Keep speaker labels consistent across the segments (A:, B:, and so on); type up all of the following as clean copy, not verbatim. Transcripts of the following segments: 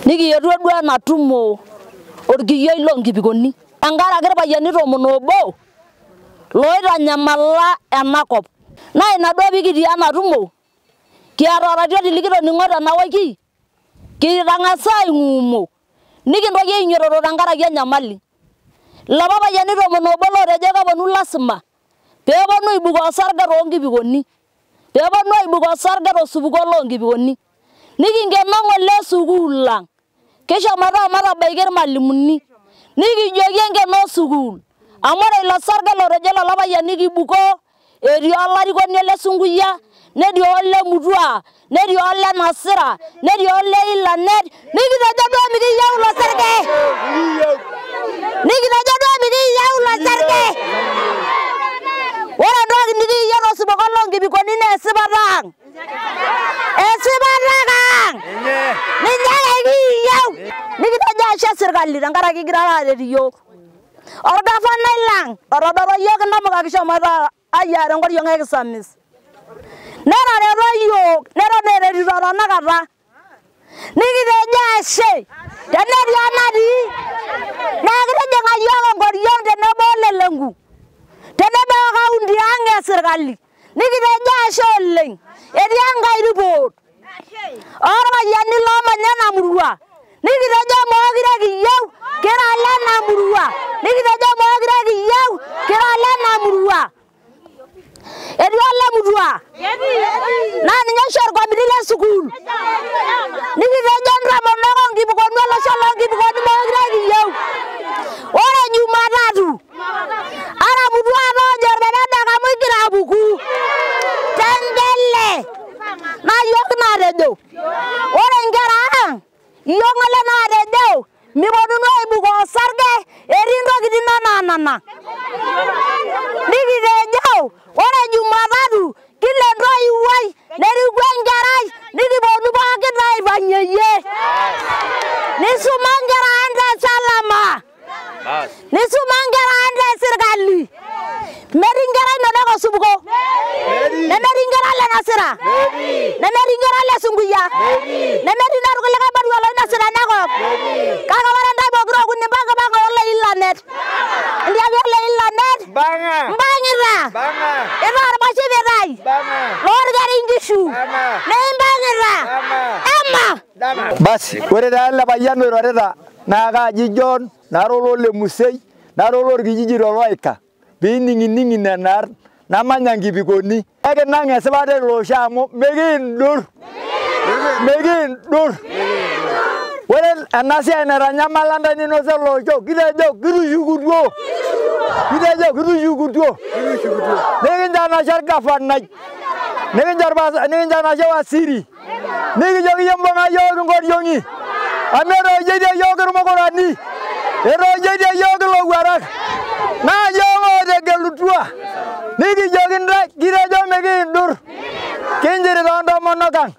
A: Nikiyetuo duo ena tumo orkiyioi loonkipikoni. Tenkaraki irpayiani 11 loitanyamala enakop. Naa ina duo pee kitii ena tumo, kiata oratioti likitoning'o tena wiki, kitang'asa aing'umo, nikintoki ainyototo tenkaraki enyamali. Lapa payiani 11 lootejo keponu lasima peeponu aibukoo osarge toonkipikoni, peeponu aibukoo osarge tosupuko loonkipikoni. Nikinkeno ng'ole sukuul ang', kishomoita omatabaiki irmalimuni, nikijoki enkeno sukuul amu ore ilo sarge lotejo lelo payiani kibukoo, etii olarikoni ole Sunkuyia, netii ole Mutua, netii ole Nasira, netii ole Ilanet, nikitejo duo mikiyieu ilo sarge. Nikitejo duo mikiyieu ilo sarge. Ore entoki nikiyieu tosupuko loonkipikoni naa esipata ang'. Esipata ang'. Ninye ake kiyieu. Nikitejo ashe sirkali tenkaraki egira aaret iyiook. Orgavanai lang' otodoro iyiook inamuka kishomoita ayiaya tenkoriong' e kisamis. Netareto iyiook, neton eretito tenakata. Nikitejo ashe tenetii enatii naa kitijing'a iyiook enkoriong' tenebo olelenku, tenebo o kaunti ang' e sirkali. Nikitejo ashe oleng'. Etii enkae ripot orpayiani loomanya ena murua. Nikitejo mookire kiyieu kira lena murua. Nikitejo mookire kiyieu kira lena murua. Etii ole Mutua naa ninye oshi orkomiti le sukuul. Nikitejo ntomonok onkipikoni olosho loonkipikoni mookire kiyieu. Ore Jumatatu ara Mutua toojo orperedak amu igira apuku tembele naa iyiook naatejo. Ore inkera ang' iyiook ng'ole naatejo miponunu aibukoo osarge, etii intokitin anaa nena. Nikitejo ore Jumatatu kila entoiwuoi neriku enkerai nikiponu pookin aipang'iyie. Nisuma nkera ang' te salama. Nisuma nkera ang' te sirkali. Metii nkera inonok osupuko. Nemetii nkera le Nasira. Nemetii nkera le Sunkuyia. Nemetii naa irkulikae barua loinasita enakop. Kake ore ntae pokira okuni mpang'ipang'a ole Ilanet. Ntiaki ole Ilanet. Mpang'ita. Itaa ormashipitai loorkeri nkishu. Neimpang'ita. Ama.
B: Basi, ore taa ele payian oirorita naa kaaji John, nara olole Musei, nara olorkijiji toloika, piining'ining nena arn, namanya nkipikoni. Ekinang' esipata ele osho amu mikiindur, mikiindur. Ore ena siai naitanyamala ntae ninosa ele osho, kitejo kitushukutuo, kitejo kitushukutuo. Nikincho enashe orgavanai, nikincho enashe waziri, nikijoki iyie mbung'a iyiook inkoriong'i amu etoijoitie iyiook irmukurani, etoijoitie iyiook ilowuarak, naa iyiook ootegelutua. Nikijoki ntae kitejo mikiindur, kinchiri toontomonok ang',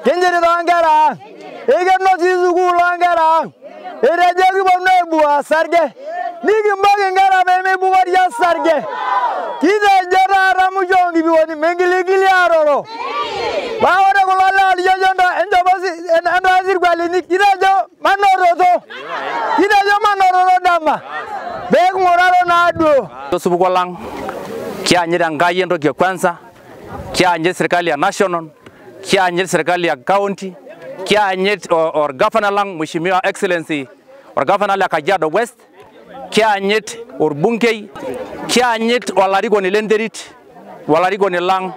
B: kinchiri toonkera ang', eikeno sii sukuul oonkera ang', etejo kiponu aibukoo osarge, nikimbok inkera pee mibukori osarge. Kitejo taata musho oonkipikoni mingiligili aaroro. Paa ore kulo lewa lijojo enchopo entoa sirkualini, kitejo manototo, kitejo manototo dama pee king'uraro naaduo.
C: Osupuko lang' kianyit Enkai entoki e kwanza, kianyit serkali ya national, kianyit serkali ya county, kianyit orgavana lang' Mheshimiwa Excellency orgavana le Kajiado West, kianyit orbungei, kianyit olarikoni lenterit, olarikoni lang'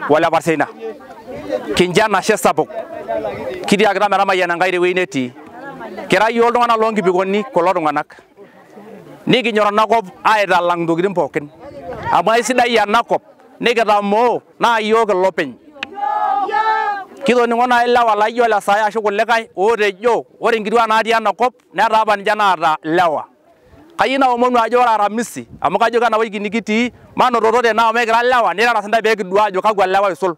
C: ole Parseina. Kincho enashe sapuk. Kitiakita metamayiana Enkai tewueji netii. Kira iyiook iltung'anak loonkipikoni kulo tung'anak. Nikinyor enakop aitalang' intokitin pookin. Amu aisidai enakop nikitamoo naa iyiook ilopeny. Kitoning'o naaji ilewa laijo ole Saai ashu kulikae ootejo ore inkituak natii enakop netaa apa ninche naata ilewa. Kayieu naomonu ajo ore Aramisi amu kajo kena wiki nikitii manototo tene amu ekira ilewa nirara sintae pee kidua ajo kakwa lewa oisul.